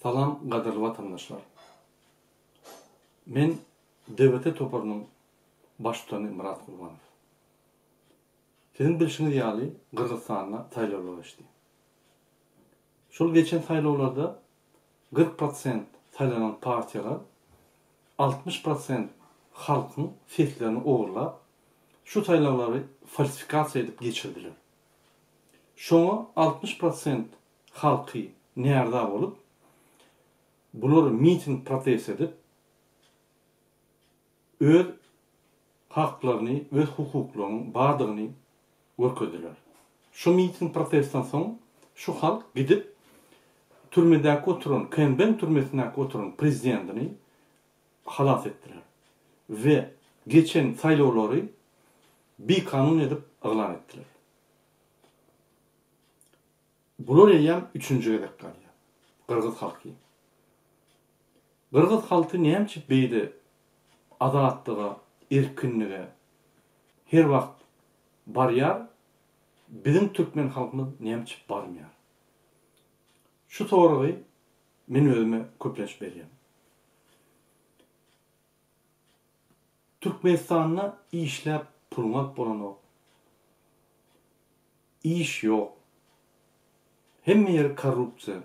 Salam gadyrly watandaşlar. Men DWT toparynyň baştutany Myrat Gurbanow. Siziň bilşiňiz ýaly Gyrgyzystanda saýlawlar geçdi. Şol geçen saýlawlarda 40 prosent saýlanan partiýalar 60 prosent halkyň seslerini ogurlap şu saýlawlary falsifikasiýa edip geçirdiler. Şoňa 60 prosent halky närza bolup, bular miting protest edip, öz haklaryny, öz hukuklarynyň bardygyny görkezdiler. Şu miting protestden soň şu halk gidip türmedäki oturan, KNB-niň türmesindäki oturan prezidentini halas etdiler we geçen saýlawlary bikanun edip yglan etdiler. Bular eýýäm üçünji gezek galýar. Gyrgyz halky. Gyrgyz halky näme üçin beýle azatlyga, erkinlige her wagt barýar, biziň türkmen halkymyz näme üçin barmaýar? Şu soragy men özüme köplenç berýän. Türkmenistanda işläp puluňy alyp bolanok. Iş ýok. Hemme ýeri korrupsiýa.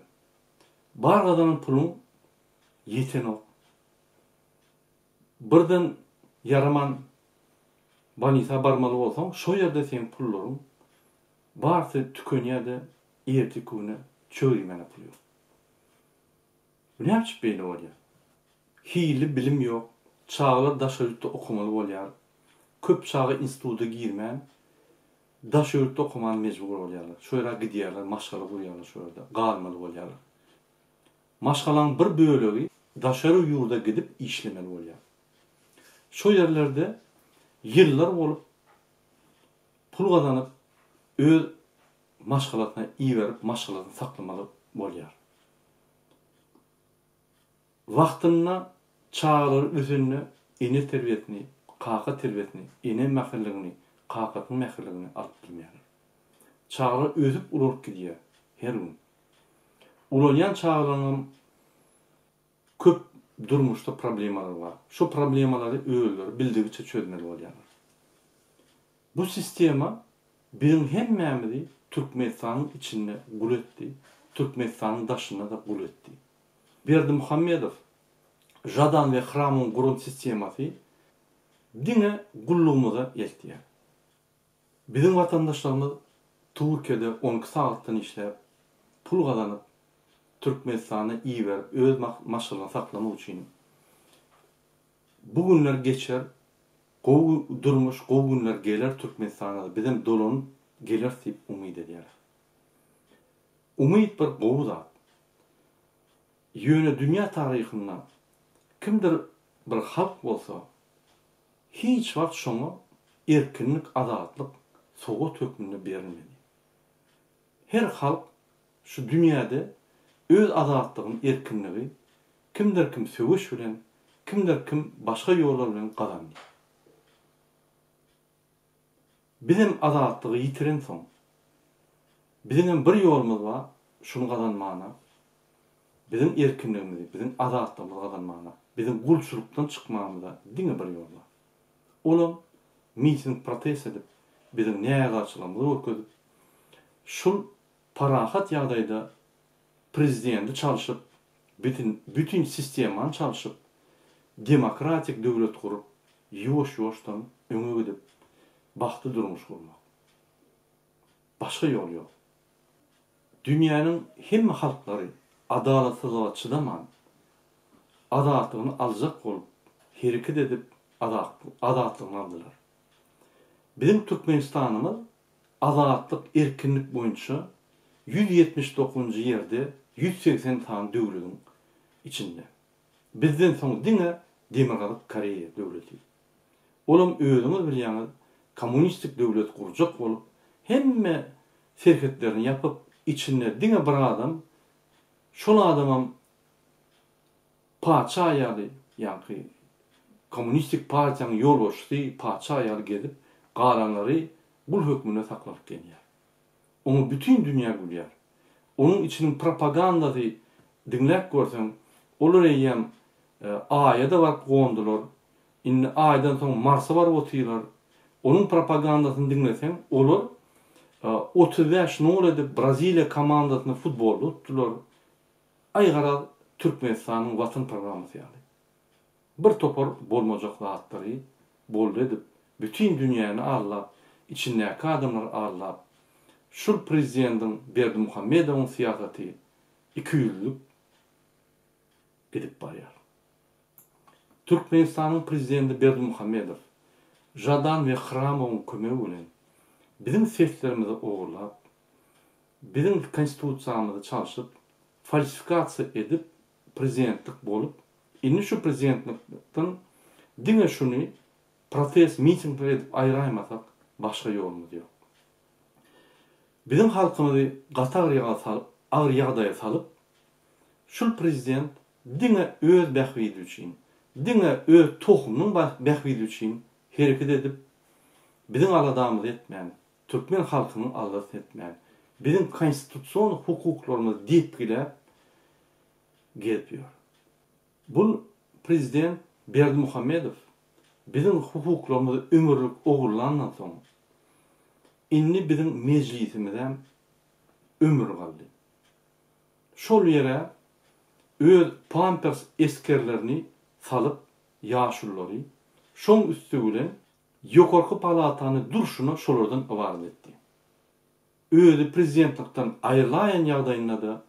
Bar gazanan puluň ýetenok. Birden ýaraman bolnisa barmaly bolsaň şo ýerde seň pullaryň barsy tükenýär-de erteki güne çörek iýmäne pul ýok. Bu näme üçin beýle bolýar? Hilli bilim ýok, çagalar daşary ýurtda okamaly bolýar. Köp çaga instituda girmän, daş ýurtda okamana mejbur bolýarlar. Şo ýere gidýärler, maşgala gurýarlar şo ýerde, galmaly bolýarlar. Maşgalaň bir bölegi daşary ýurda gidip işlemeli bolýar. Şo ýerlerde ýyllar bolup pul gazanyp, öz maşgalasyna iberip, maşgalasyny saklamaly bolýar. Wagtynda çagalary ösende ene terbiýesini, kaka terbiýesini, ene mähirligini, kakasynyň mähirligini alyp bilmeýärler. Çagalar ösüp ulalyp gidýär her gün. Ulalýan çagalaryňam köp durmuşda problemalary bar. Şo problemalary özleri bildigiçe çözmeli bolýarlar. Bu sistema biziň hemmämizi Türkmenistanyň içinde gul etdi, Türkmenistanyň daşynda-da gul etdi. Berdimuhamedow, Žadan we Hramyň guran sistemasy diňe gullugymyza eltýär. Biziň watandaşlarymyz Türkiýede 12 sagatdan işläp, pul gazanyp, Türkmenistana iberip öz maşgalasyny saklamak üçin bu günler geçer, gowy durmuş, gowy günler geler Türkmenistana-da bizem dolanyp geleris diýip umyt edýäris. Umyt bir gowy zat. Ýöne dünýä taryhynda kimdir bir halk bolsa, hiç wagt şoňa erkinlik, azatlyk sowgat hökmünde berilmedi. Her halk şu dünýäde öz azatlygyny, erkinligi kimdir kim söweş bilen, kimdir kim başga ýollar bilen gazandy. Bizem azatlygy ýitirensoň, biziňem bir ýolumyz bar, şuny gazanmana, biziň erkinligimizi, biziň azatlygymyzy gazanmana, biziň gulçulykdan çykmamyza diňe bir ýol bar. Olam miting protest edip, biziň närazyçylygymyzy görkezip, şul parahat ýagdaýda prezidenti çalşyp, bitin bütin sistemany çalşyp, demokratik döwlet gurup, ýuwaş-ýuwaşdan öňe gidip, bagtly durmuş gurmak. Başga ýol ýok. Dünýäniň hemme halklary adalatsyzlyga çydaman, azatlygyny aljak bolup hereket edip azatlygyny aldylar. Biziň Türkmenistanymyz azatlyk, erkinlik boýunça 179-njy ýerde 180 sany döwlediň içinde. Bizden soň diňe Demirgazyk Koreýa döwleti. Olam özüňiz bilýäňiz kommunistik döwlet gurjak bolup hemme serhetlerini ýapyp içinde diňe bir adam şol adamam patyşa ýaly ýaňky kommunistik partiýanyň ýolbaşçysy patyşa ýaly gezip galanlary gul hökmünde saklanyp gelýär. Oňa bütin dünýä gülýär. Onuň içiniň propagandasy. diňläp görseň, olar eýýäm Aýa-da baryp gondular, indi Aýdan soň Marsa baryp otyrlar. Onuň propagandasyny diňleseň, olar 35 nol edip Braziliýa komandasyny futbolda utdular. Aý garaz Türkmenistanyň Watan programmasy ýaly. Bir topar bolmajak zatlary boldy edip, bütin dünýäni aldap, içindäki adamlary aldap, şul prezidendiň Berdimuhamedowyň syýasaty ikiýüzlük gidip barýar. Türkmenistanyň prezidenti Berdimuhamedow Žadan we Hramowyň kömegi bilen biziň seslerimizi ogurlap, biziň konstitusiýamyzy çalşyp, falsifikasiýa edip prezidentlik bolup, indi şu prezidentlikden diňe şuny protest mitingler edip aýraýmasak başga ýolumyz ýok. Biziň halkymyzy gaty agyr agyr ýagdaýa salyp, şul prezident diňe öz bähbidi üçin, diňe öz tohumynyň bähbidi üçin hereket edip, biziň aladamyzy etmän, türkmen halkynyň aladasyny etmän, biziň konstitusion hukuklarymyzy depgiläp gezip ýör. Bul prezident Berdimuhamedow biziň hukuklarymyzy ömürlik ogurlandan soň, indi biziň mejlisimizem ömürlik aldy. Şol ýere öz pampers esgerlerini salyp ýaşululary, şoň üsti bilen ýokarky palatany durşuna şolardan ybarat etdi. Özi prezidentlikden aýrylaýan ýagdaýynda-da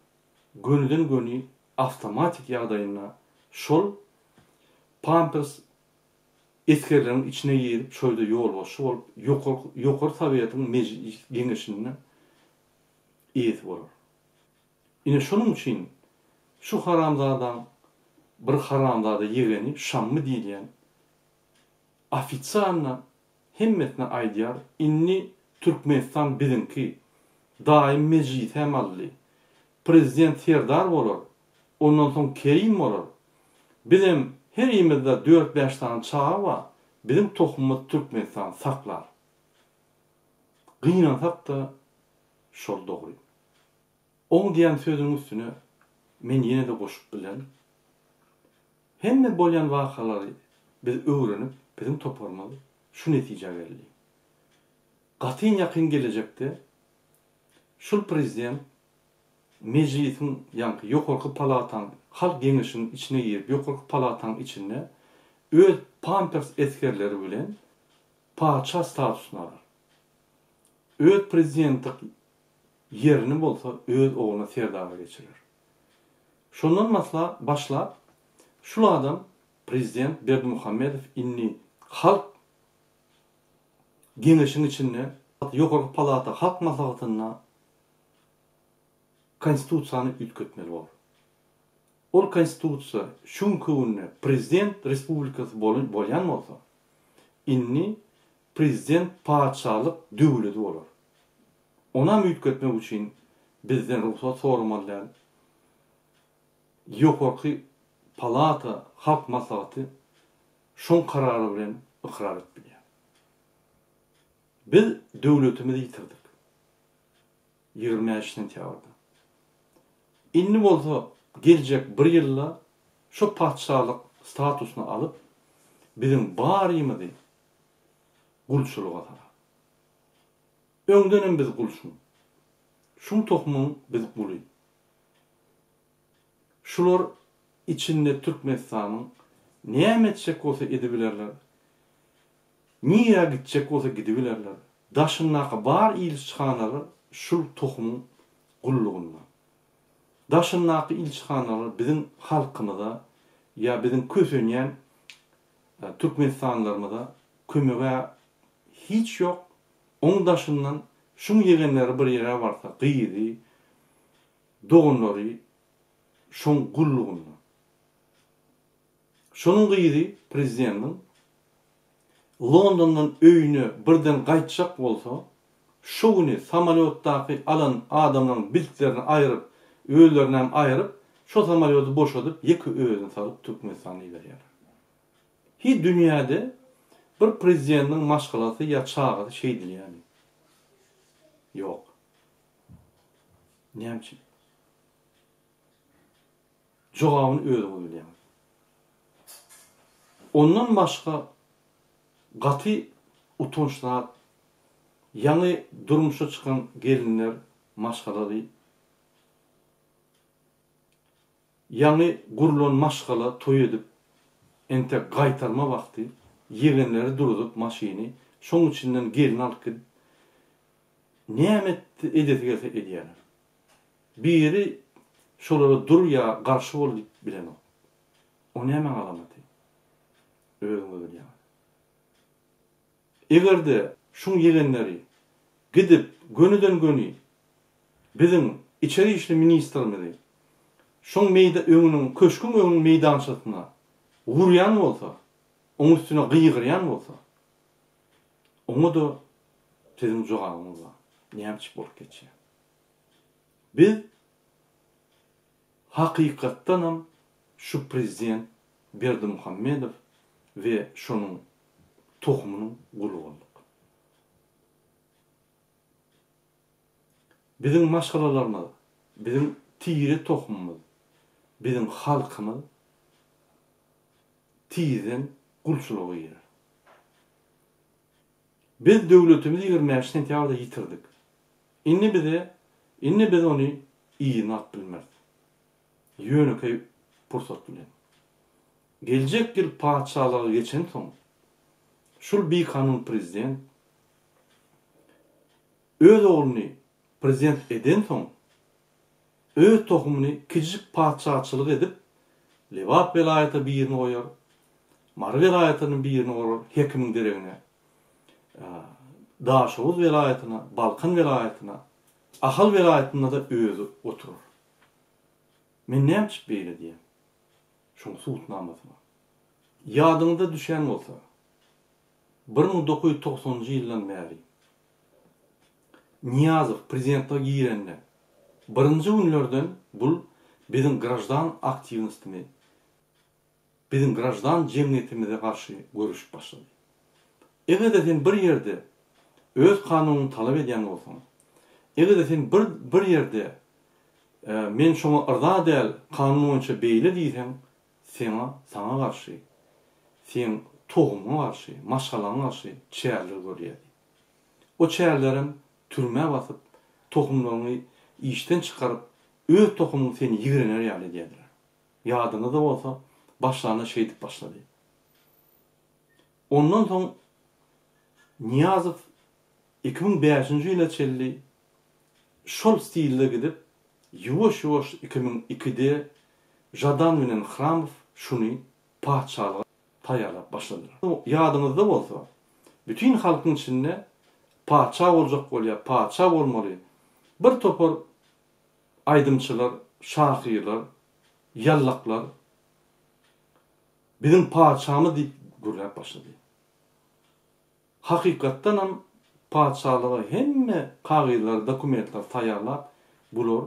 gönüden-göni awtomatik ýagdaýynda şol pampers esgerleriň içine girip şo ýerde ýolbaşçy bolup ýokarky ýokary sowetiň mejlis geňeşinde eýesi bolar. Ine şonuň üçin şu haramzadaň bir haramzada ýegeni Şammy diýilýän Ofitsialno hemmesine aýdýar indi Türkmenistan biziňki daýym mejlisem aldy prezident Serdar bolar ondan soň Kerim bolar bizem herimizde dört bäş sany çaga bar biziň tohumymyz Türkmenistany saklar gynansakda şol dogry. Oň diýen sözüniň üstüne men ýene-de goşup bilerin. Hemme bolýan wakalary biz öwrenip, biziň toparymyz şu netijä geldi. Gatyn ýakyn gelejekde şul prezident Mejlisiň, ýaňky ýokarky palataň, Halk Geňeşiniň içine girip, ýokarky palataň içinde öz pampers esgerleri bilen patyşa statusyny alar. Öz prezidentlik ýerini bolsa öz ogluna Serdara geçirer. Şondan basla başlap şul adam prezident Berdimuhamedow indi halk geňeşiň içinde ýokarky palata halk maslahatynda konstitusiýany üýtgetmeli bolar. Ol konstitusiýa şu günki günde prezident respublikasy bolýan bolsa indi prezident patyşalyk döwledi bolar. Onam üýtgetmek üçin bizden rugsat soramaly däl. Ýokarky palata, Halk Maslahaty şoň karary bilen ykrar edip bilýär. Biz döwletimizi ýitirdik. 25 sentýabrda. Indi bolsa geljek bir ýylda şo patyşalyk statusyny alyp, biziň barymyzy gulçulyga salar. Öňdenem biz gul şuň. Şuň tohumyň biz guly. Şular içinde Türkmenistanyň näme etjek bolsa edibilerler. Nirä gitjek bolsa gidibilerler. Daşyndaky bar ilçihanalar şul tohumyň gullugynda. Daşyndaky ilçihanalar biziň halkymyza ýa biziň kösenýän türkmenistanlylarymyza kömeg-ä hiç ýok. Oň daşyndan şuň ýegenleri bir ýere barsa gyzy, doganlary şoň gullugynda. Şonuň gyzy prezidendiň Londondan öýüne birden gaýtjak bolsa, şo güni samolýotdaky alan adamlaryň biltlerini aýryp, özlerinem aýryp, şo samolýody boşadyp, ýeke özüni salyp Türkmenistana iberýärler. Hi dünýäde bir prezidendiň maşgalasy ýa çagasy şeýdilýämi? Ýok. Näme üçin? Jogabyny özüňiz bilýäňiz. Ondan başga gaty utanç zat, ýaňy durmuşa çykan gelinler maşgalaly, ýaňy gurlan maşgala toý edip, entek gaýtarma wagty ýegenleri duruzyp maşyny, şoň içinden gelin alyp gidip, näme edesi gelse edýärler. Biri şolara dur ýa garşy bol diýip bilenok. O nämäň alamaty? Özüňiz bilýäňiz. Eger-de şuň ýegenleri gidip gönüden-göni biziň içeri işli ministrimizi şoň meýda öňüniň köşgüň öňüniň meýdançasyna urýan bolsa, oň üstüne gygyrýan bolsa, oňa-da siziň jogabyňyz bar. Näme üçin bolup geçýär? Biz hakykatdanam şu prezident Berdimuhamedow we şonuň tohumynyň guly bolduk. Biziň maşgalalarymyz, biziň tire tohumymyz, biziň halkymyz tizden gulçulyga girer. Biz döwletimizi 25 sentýabrda ýitirdik. Indi bize, indi biz ony yzyna alyp bilmeris. Ýönekeý pursat bilen. Geljek ýyl patyşalyga geçensoň, şul bikanun prezident öz ogluny prezident edensoň, öz tohumyny kiçijik patyşaçylyk edip, Lebap welaýata birini goýar, Mary welaýatyna birini gorar hekimiň deregine, Daşoguz welaýatyna, Balkan welaýatyna, Ahal welaýatynda-da özi oturar. Men näme üçin beýle diýýän? Şoň subutnamasy bar. Ýadyňyza düşýän bolsa, 1990-njy ýyldan bäri Nyýazow prezidentlige girende, birinji günlerden bul biziň graždan aktiwnostimi, biziň graždan jemgyýetimize garşy göreşip başlady. Eger-de sen bir ýerde öz kanunyňy talap edýän bolsaň, eger-de sen bir bir ýerde men şoňa yrza däl, kanun boýunça beýle diýseň, seňa saňa garşy, seň tohumyňa garşy, maşgalaňa garşy çäreler görýärdi. O çärelerem türmä basyp, tohumlaryňy işden çykaryp, öz tohumyň seni ýigrener ýaly edýärdiler. Ýadyňyzda bolsa, başlanda şeýdip başlady. Ondan soň Nyýazow 2005-nji ýyla çenli şol stilde gidip, ýuwaş-ýuwaş 2002-de Žadan bilen Hramow şuny patyşalyga taýýarlap başladylar. Ýadyňyzda bolsa, bütin halkyň içinde patyşa boljak bolýar, patyşa bolmaly bir topar aýdymçylar, şahyrlar, ýallaklar biziň patyşamyz diýip gürläp başlady. Hakykatdanam patyşalyga hemme kagyzlary, dokumentleri taýýarlap, bular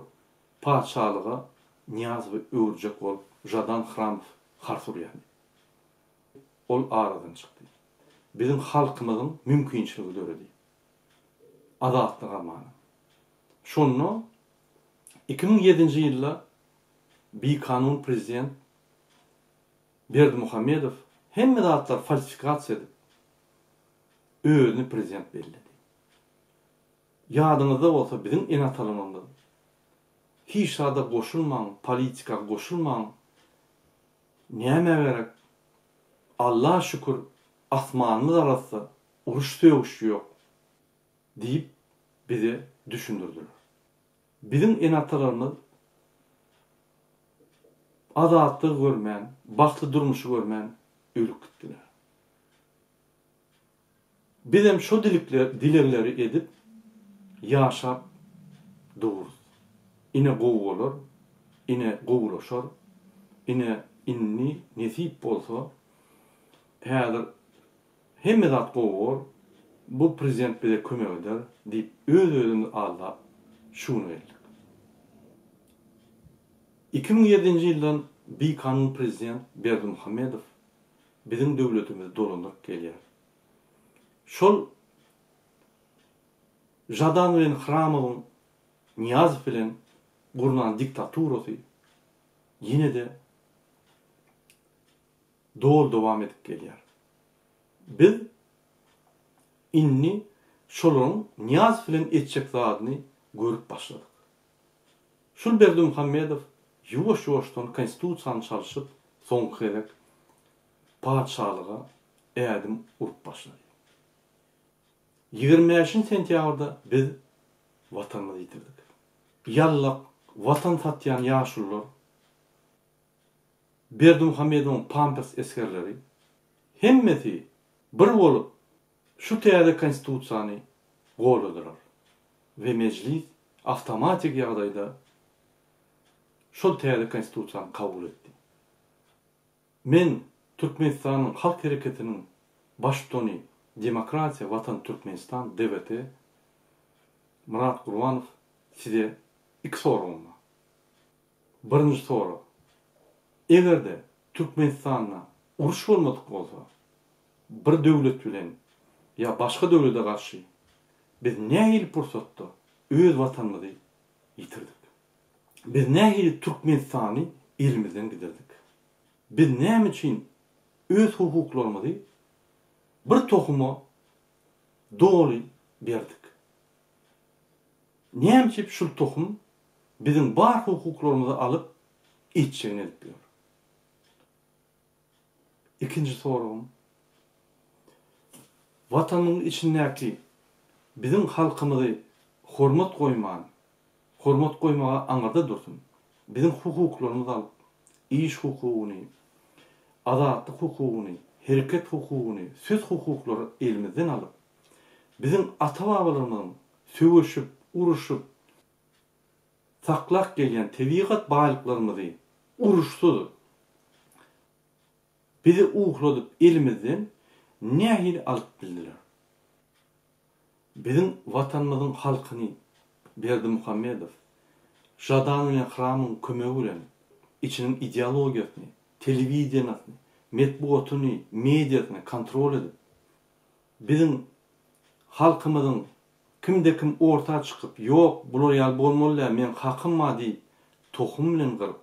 patyşalyga Nyýazowy öwürjek bolup Žadan Hramow hars urýardy. Ol aradan çykdy. Biziň halkymyzyň mümkinçiligi döredi. Azatlyk almana. Şonda 2007-nji ýylda bikanun prezident Berdimuhamedow hemme zatlary falsifikasiýa edip, özüni prezident belledi. Ýadyňyzda bolsa biziň ene-atalarymyz hiç zada goşulmaň, politika goşulmaň, nämä gerek, Allaha şükür asmanymyz arassa, uruş-sögüş ýok diýip bize düşündirdiler. Biziň ene-atalarymyz azatlygy görmän, bagtly durmuşy görmän ölüp gitdiler. Bizem şo dilegleri edip ýaşap durus. Ine gowy bolar, ine gowulaşar, ine indi nesip bolsa häzir Hemme zat gowy bor, bu prezident bize kömek eder diýip öz-özümizi aldap şu güne geldik. 2007-nji ýyldan bikanun prezident Berdimuhamedow biziň döwletimizi dolandyryp gelýär. Şol Žadan bilen Hramowyň Nyýazow bilen gurnan diktaturasy. ýene-de doly dowam edip gelýär. Biz indi şolaryň Nyýazow bilen etjek zadyny görüp başladyk. Şul Berdimuhamedow ýuwaş-ýuwaşdan konstitusiýany çalşyp soňky gezek patyşalyga ädim urup başlady. 25 sentýabrda biz Watanymyzy ýitirdik. Ýallak Watan satýan ýaşulular, Berdimuhamedowyň pampers esgerleri hemmesi bir bolup şu täze konstitusiýany goldadylar we mejlis awtomatik ýagdaýda şol täze konstitusiýany kabul etdi. Men Türkmenistanyň Halk Hereketiniň Baştutany Demokratiýa Watan Türkmenistan DWT Myrat Gurbanow size iki soragym bar. Birinji sorag. Egerde Türkmenistanda uruş bolmadyk bolsa, bir döwlet bilen ýa başga döwlede garşy biz nähili pursatda öz watanymyzy ýitirdik? Biz nähili Türkmenistany elimizden gidirdik? Biz näme üçin öz hukuklarymyzy bir tohuma doly berdik? Näme üçin şul tohum biziň bar hukuklarymyzy alyp etjegini edip ýör? Ikinji soragym, Watanyň içindäki biziň halkymyzy hormat goýman, hormat goýmaga aňyrda dursun, biziň hukuklarymyzy alyp, iş hukugyny, azatlyk hukugyny, hereket hukugyny, söz hukuklary elimizden alyp, biziň ata-babalarymyzyň söweşip, uruşyp, saklap gelýän tebigat baýlyklarymyzy uruşsyz bizi uhladyp elimizden nähili alyp bildiler? Biziň Watanymyzyň halkyny Berdimuhamedow, Žadan bilen Hramyň kömegi bilen içiniň ideologiýasyny, telewideniýasyny, metbugatyny, mediasyny kontrol edip, biziň halkymyzyň Kimde-kim orta çykyp, Ýok, bular ýaly bolmaly däl, meň hakym bar diýip, tohum bilen gyryp,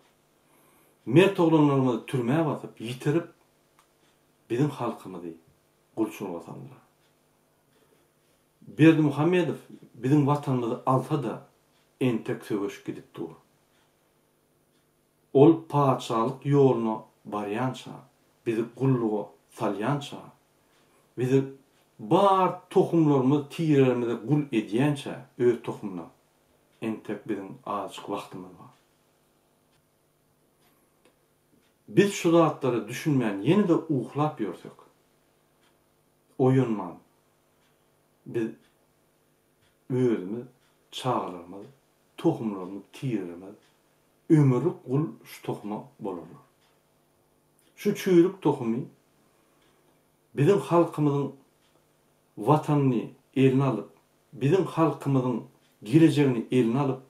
mert oglanlarymyzy türmä basyp, ýitirip, biziň halkymyzy gulçulyga saldylar. Berdimuhamedow biziň Watanymyzy alsa-da, entek söweş gidip dur. Ol patyşalyk ýoluna barýança, bizi gulluga salýança, bizi bar tohumlarymyz, tirelerimize gul edýänçä öz tohumyna, entek biziň azajyk wagtymyz bar. Biz şu zatlara düşünmän ýene-de uklap ýörsek, oýanman, biz özümiz, çagalarymyz, tohumlarymyz, tirelerimiz ömürlik gul şu tohuma bolarlar. Şu çüýrük tohumy biziň halkymyzyň Watanyny eline alyp, biziň halkymyzyň gelejegini eline alyp,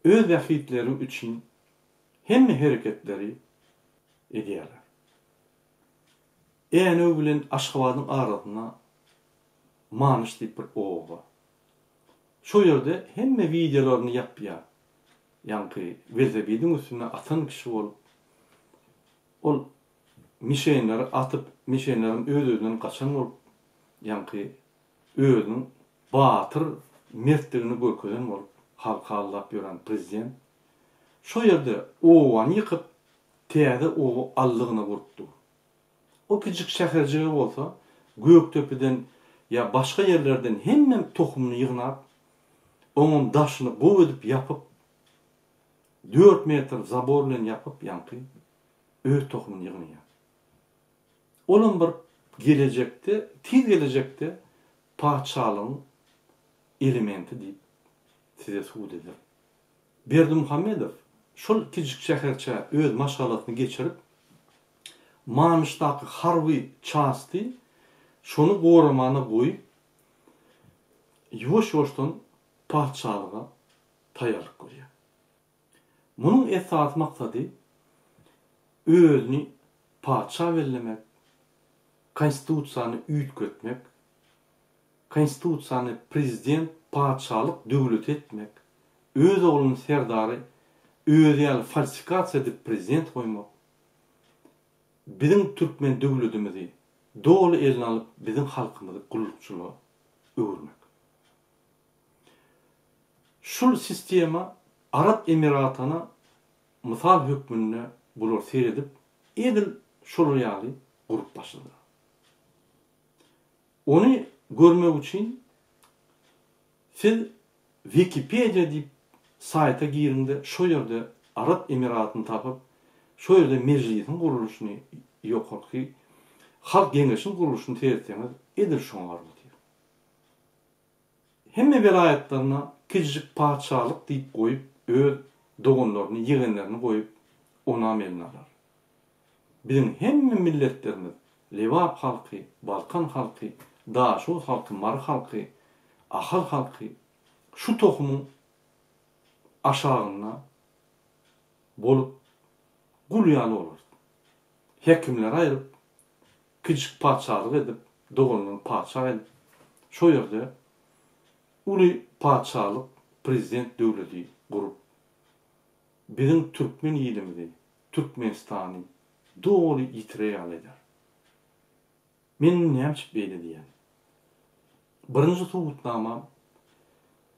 öz bähbitleri üçin hemme hereketleri edýärler. Änew bilen Aşgabadyň arasynda Manyş diýip bir oba bar. Şo ýerde hemme wideolaryny ýapýar. Ýaňky welosipediň üstünde atan kişi bolup, ol mişenleri atyp, mişenleriň öz-özünden gaçan bolup, ýaňky özüniň batyr, mertligini görkezen bolup, halky aldap ýören prezident şo ýerde obany ýykyp, täze oba aldygyna gurup dur. O kiçijik şäherjige bolsa Gökdepeden ýa başga ýerlerden hemme tohumyny ýygnap, oňam daşyny gowy edip ýapyp, dört metr zabor bilen ýapyp ýaňky öz tohumyny ýygnaýar. Olam bir gelejekde, tiz gelejekde patyşalygyň elementi diýip size subut ederin. Berdimuhamedow şol kiçijik şäherçä öz maşgalasyny geçirip, Manyşdaky harby çasty şony goramana goýup, ýuwaş-ýuwaşdan patyşalyga taýýarlyk görýär. Munuň esasy maksady özüni patyşa bellemek, konstitusiýany üýtgetmek, konstitusiýany prezident patyşalyk döwleti etmek, öz ogluny serdary. Özi ýaly falsifikasiýa edip prezident goýmak, biziň türkmen döwledimizi doly eline alyp biziň halkymyzy gullukçylyga öwürmek. Şul sistema Arap Emiratana mysal hökmünde bular seredip edil şolar ýaly gurup başladylar. Ony görmek üçin siz Wikipediýa diýip saýta giriňde şo ýerde Arap Emiratyny tapyp, şo ýerde mejlisiň gurluşyny ýokarky Halk Geňeşiň gurluşyny seretseňiz edil şoňa baryp otyr. Hemme welaýatlaryna kiçijik patyşalyk diýip goýup öz doganlaryny ýegenlerini goýup onam eline alar. Biziň hemme milletlerimiz, Lebap halky, Balkan halky, Daşoguz halky, Mary halky, Ahal halky şu tohumyň aşagynda bolup gul ýaly bolarys. Häkimleri aýryp, kiçijik patyşalyk edip, doganlaryny patyşa edip, şo ýerde uly patyşalyk, prezident döwledi gurup, biziň türkmen ilimizi, Türkmenistany doly ýitire ýaly eder. Men indi näme üçin beýle diýýän? Birinji subutnama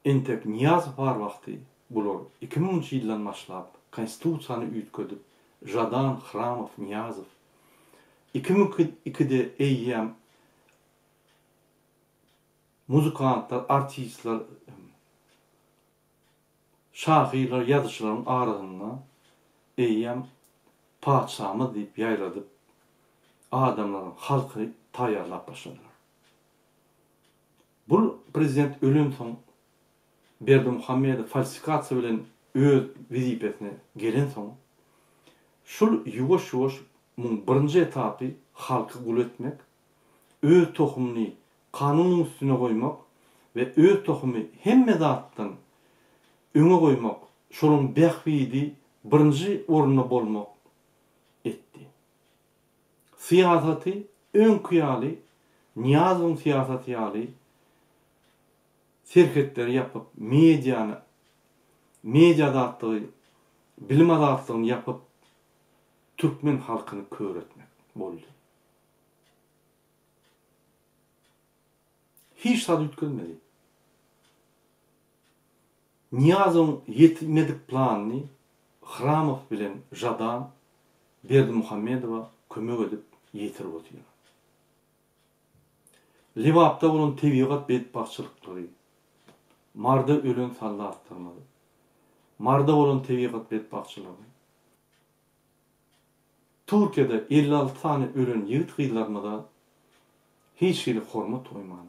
entek Nyýazow bar wagty bular 2000-nji ýyldan başlap konstitusiýany üýtgedip Žadan, Hramow, Nyýazow 2002-de eýýäm muzykantlar, artistler, Şahyrlar, ýazyjylaryň arasynda eýýäm patyşamyz diýip ýaýradyp, adamlaryň halky taýýarlap başladylar. Bul prezident ölensoň Berdimuhamedow falsifikasiýa bilen öz wezipesine gelensoň, şul ýuwaş-ýuwaş muň birinji etapy halky gul etmek, öz tohumyny kanunyň üstüne goýmak we öz tohumy hemme zatdan öňe goýmak, şolaryň bähbidi birinji orunda bolmak etdi. Syýasaty öňki ýaly Nyýazowyň syýasaty ýaly serhetleri ýapyp, mediany, media azatlygy, bilim azatlygyny ýapyp türkmen halkyny kör etmek boldy. Hiç zat üýtgelmedi. Nyýazowyň ýetmedik planyny Hramow bilen Žadan Berdimuhamedowa kömek edip ýetirip otyr. Lebapda bolan tebigat betbagtçylyklary, Marda ölen soldatlarymyz, Marda bolan tebigat betbagtçylygy, Türkiýede 56 sany ölen ýigit-gyzlarymyza hiç hili hormat goýman,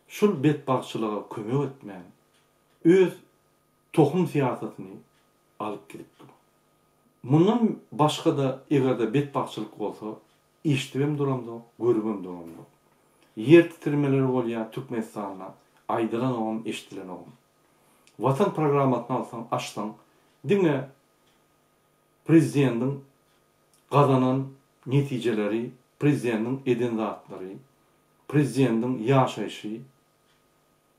şul betbagtçylyga kömek etmän, öz tohum syýasatyny alyp gidip dur. Mundan başga-da eger-de betbagtçylyk bolsa, eşidibem duramzok, görübem duramzok. Ýer titremeleri bolýar Türkmenistanda, aýdylanogam, eşidilenogam. Watan programmasyny alsaň, açsaň, diňe Prezidendiň gazanan netijeleri, prezidendiň eden zatlary, prezidendiň ýaşaýşy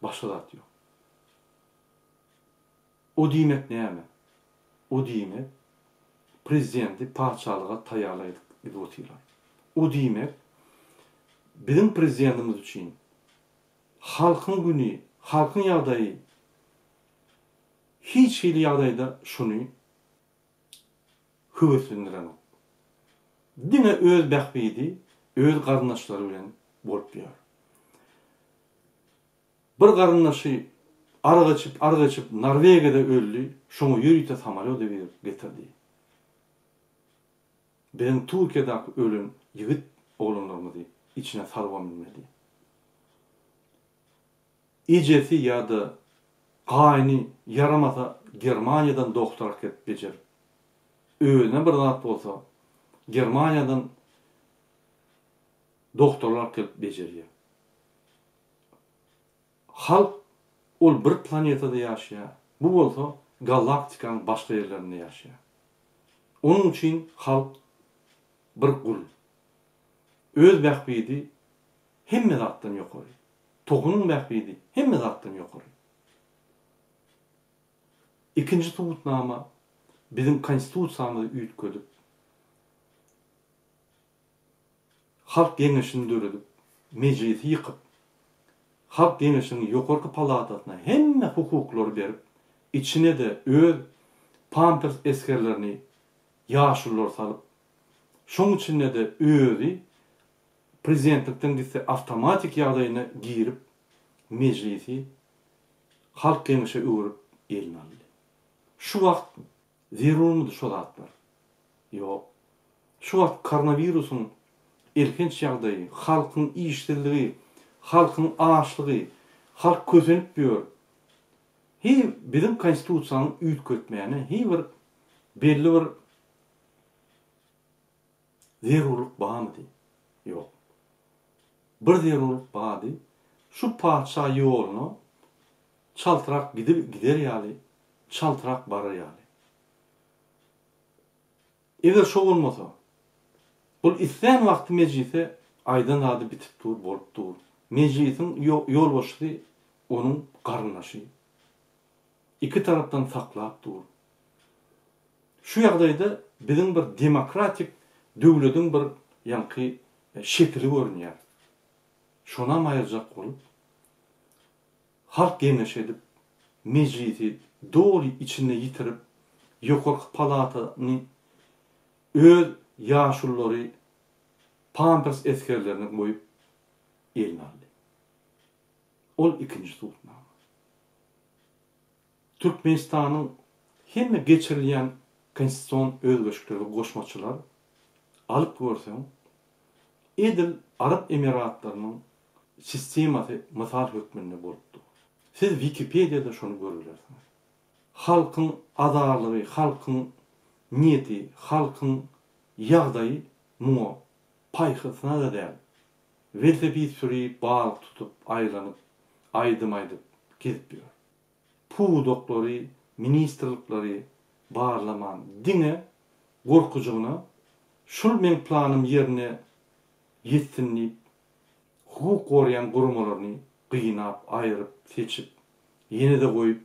başga zat ýok. O diýmek näme? O diýmek prezidenti patyşalyga taýýarlaýyp gidip otyrlar. O diýmek biziň prezidentimiz üçin halkyň güni, halkyň ýagdaýy hiç hili ýagdaýda şuny höweslendirenok. Diňe öz bähbidi, öz garyndaşlary bilen bolup ýör. Bir garyndaşy arak içip, arak içip Norwegiýada öldi, şoňa ýörite samolýot iberip getirdi. Biziň Türkiýedäki ölen ýigit oglanlarymyzy içine salybam bilmedi. Ejesi ýa-da gaýny ýaramasa Germaniýadan dogtor akyp bejerip. Özüne bir zat bolsa Germaniýadan dogtorlar alyp gelip bejerýär. Halk ol bir planetada ýaşaýar, bu bolsa galaktikanyň başga ýerlerinde ýaşaýar. Onuň üçin halk bir gul. Öz bähbidi hemme zatdan ýokary. Tohunyň bähbidi hemme zatdan ýokary. Ikinji subutnama. biziň Konstitusiýamyzy üýtgedip, Halk Geňeşini döredip, Mejlisi ýykyp, Halk Geňeşiniň ýokarky palatasyna hemme hukuklary berip, içine-de öz pampers esgerlerini, ýaşululary salyp, şoň içinde-de özi prezidentlikden gitse awtomatik ýagdaýyna girip, Mejlisi Halk Geňeşe öwrüp eline aldy. Şu wagt Zerurmydy şo zatlar? Ýok. Şu wagt koronawirusyň elhenç ýagdaýy, halkyň işsizligi, halkyň açlygy, halk kösenip ýör. Hiý biziň konstitusiýany üýtgetmäne hiý bir belli bir zerurlyk barmydy? Ýok. Bir zerurlyk bardy, şu patyşa ýoluna çaltrak gidip gider ýaly, çaltrak barar ýaly. Eger şo bolmasa, bul islän wagty mejlise aýdan zady bitip dur, bolup dur. Mejlisiň ýolbaşçysy onuň garyndaşy. Iki tarapdan saklap dur. Şu ýagdaýda biziň bir demokratik döwlediň bir ýaňky şekili görünýär. Şonam aýyrjak bolup, Halk geňeşi edip, Mejlisi doly içinde ýitirip, ýokarky palatany öz ýaşululary pampers esgerlerini goýup eline aldy. Ol ikinji subutnama. Türkmenistanyň hemme geçirilýän konstitusion özgerişlikleri goşmaçalar alyp görseň, edil Arap Emiratlarynyň sistemasy mysal hökmünde bolup dur. Siz Wikipediýada şony görübilersiňiz. Halkyň azarlygy, halkyň niýeti, halkyň ýagdaýy muňa paýhasyna-da däl. Welosiped sürüp, balyk tutup, aýlanyp, aýdym aýdyp gezip ýör. Pudaklary, ministrlikleri barlaman, diňe gorkujygyna şul meň planym ýerine ýetsin diýip, hukuk goraýan guramalaryny gynap, aýryp, seçip, ýene-de goýup,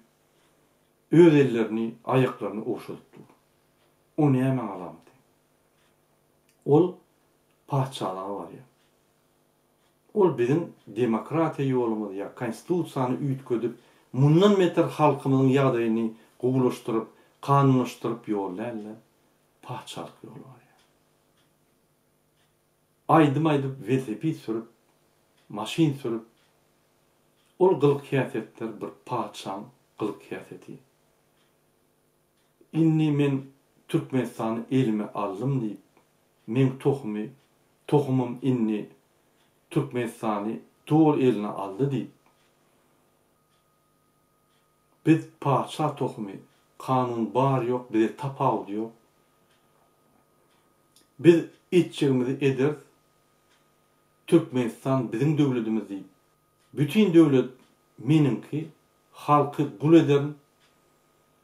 öz ellerini, aýaklaryny ogşadyp dur. O nämäň alamaty? Ol patyşalyga barýar. Ol biziň demokratiýa ýolumyz ýa konstitusiýany üýtgedip, mundan beter halkymyzyň ýagdaýyny gowulaşdyryp, kanunlaşdyryp ýol däl-de, patyşalyk ýoly barýar. Aýdym aýdyp, welosiped sürüp, maşyn sürüp, ol gylyk-häsiýetler bir patyşaň gylyk-häsiýeti. Indi men Türkmenistany elime aldym diýip, meň tohumy, tohumym indi Türkmenistany doly eline aldy diýip, biz patyşa tohumy, kanun bar-ýok bize tapawudy ýok. Biz etjegimizi ederis, Türkmenistan biziň döwledimiz diýip, bütin döwlet meniňki, halky gul ederin,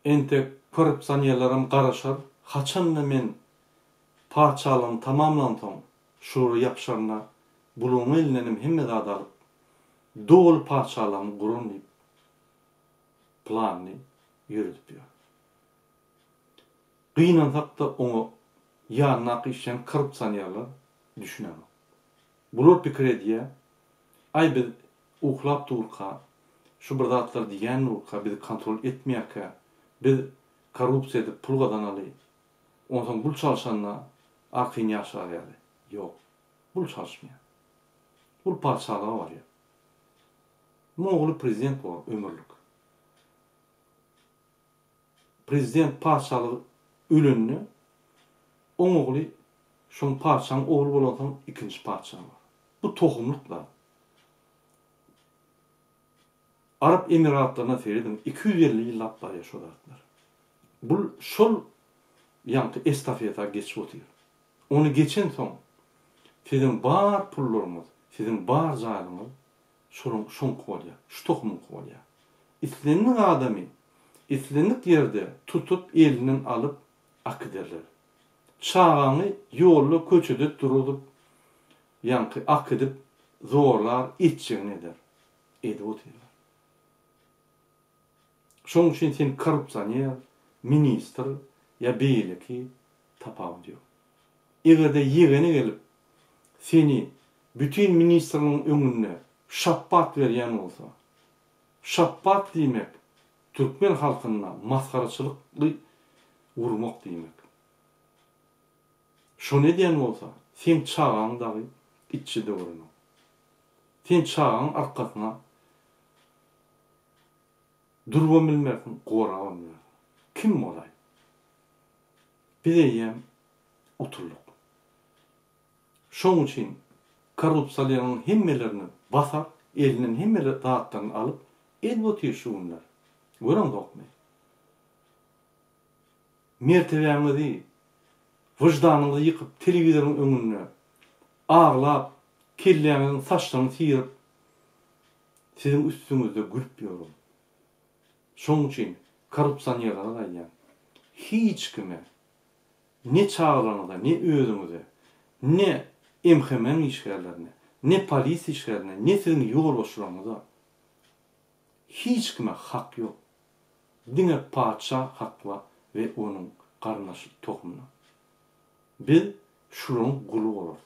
entek korrupsionerlerem garaşar, haçanda men patyşalygymy tamamlansoň şulara ýapyşarynda bularyň elindenem hemme zady alyp, doly patyşalygymy guraryn diýip, planyny ýöredip ýör. Gynansak-da oňa ýanyndaky işleýän korrupsionerler düşünenok. Bular pikir edýär, Aý biz uklap durka, şu bir zatlar diýýän durka, bizi kontrol etmeýärkä, biz korrupsiýa edip pul gazanaly, onsoň bul çalşanda arkaýyn ýaşar ýaly. Ýok. Bul çalyşmaýar. Bul patyşalyga barýar. Muň ogly prezident bolar ömürlik. Prezident patyşalygy ölende oň ogly şoň patyşaň ogly bolansoň ikinji patyşa bar. Bu tohumlyk zat. Arap Emiratlaryna serediň 250 ýyllap barýar şo zatlar. Bul şol ýaňky estafeta geçip otyr. Ony geçensoň siziň bar pullaryňyz, siziň bar jaýlaryňyz şolaň şoňky bolýar, şu tohumyňky bolýar. Islendik adamy islendik ýerde tutup elinden alyp akiderler. Çagaňy ýolda köçede duruzyp ýaňky akidip zorlar etjegini eder. Edip otyrlar. Şoň üçin sen korrupsioner, ministr. ýa beýleki tapawudy ýok. Eger-de ýegeni gelip, seni bütin ministrligiň öňünde şapbat berýän bolsa, şapbat diýmek türkmen halkynda masgaraçylykly urmak diýmek. Şony edýän bolsa, seň çagaň dagy iççi-de görenok. Sen çagaň arkasyna durubam bilmersiň, gorabam bilmersiň. Kim bolaý? Biz eýýäm utuldyk. Şoň üçin korrupsiýalylaryň hemmelerini basar, elinden hemme zatlaryny alyp, edip otyr şu günler. Göreňzokmy? Mertebäňizi, wyždanyňyzy ýykyp telewizoryň öňünde aglap, kelläňiziň saçlaryny syryp, siziň üstüňizde gülüp ýörün. Şoň üçin korrupsionerlere aýdýan, hiç kime, ne çagalaryňyza, ne özüňize, ne MHM-iň işgärlerine, ne polisiýa işgärlerine, ne siziň ýolbaşçylaryňyza hiç kime hak ýok. Diňe patyşa hakla we onuň garyndaş tohumyna. Biz şularyň guly bolarys.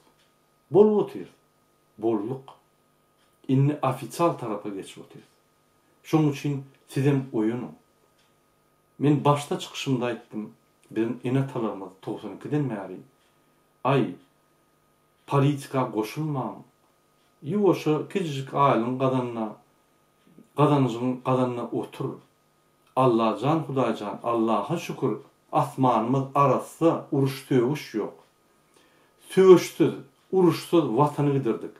Bolup otyrys. Bolduk. Indi ofisial tarapa geçip otyrys. Şoň üçin sizem oýanyň. Men başda çykyşymda aýtdym, biziň ene-atalarymyz 92-den bäri, Aý, politika goşulmaň, ýuwaşa kiçijik aýlygyň gazanyna, gazanjyň gazanyna otur. Allajan Hudaýjan Allaha şükür asmanymyz arassa uruş sögüş ýok. Söweşsiz, uruşsyz watany gidirdik.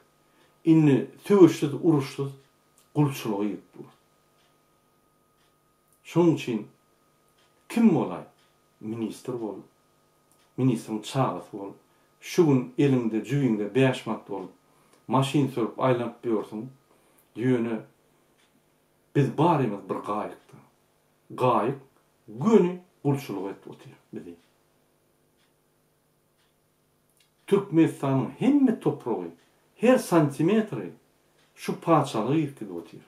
Indi söweşsiz uruşsyz gulçulyga girip durus. Şonuň üçin kim bolaý ministr bol, ministriň çagasy bol, şu gün eliňde jübiňde bäş manat bolup maşyn sürüp aýlanyp ýörsüň, ýöne biz barymyz bir gaýykda. Gaýyk göni gulçulyga edip otyr bizi. Türkmenistanyň hemme topragy, her santimetri şu patyşalyga girip gidip otyr.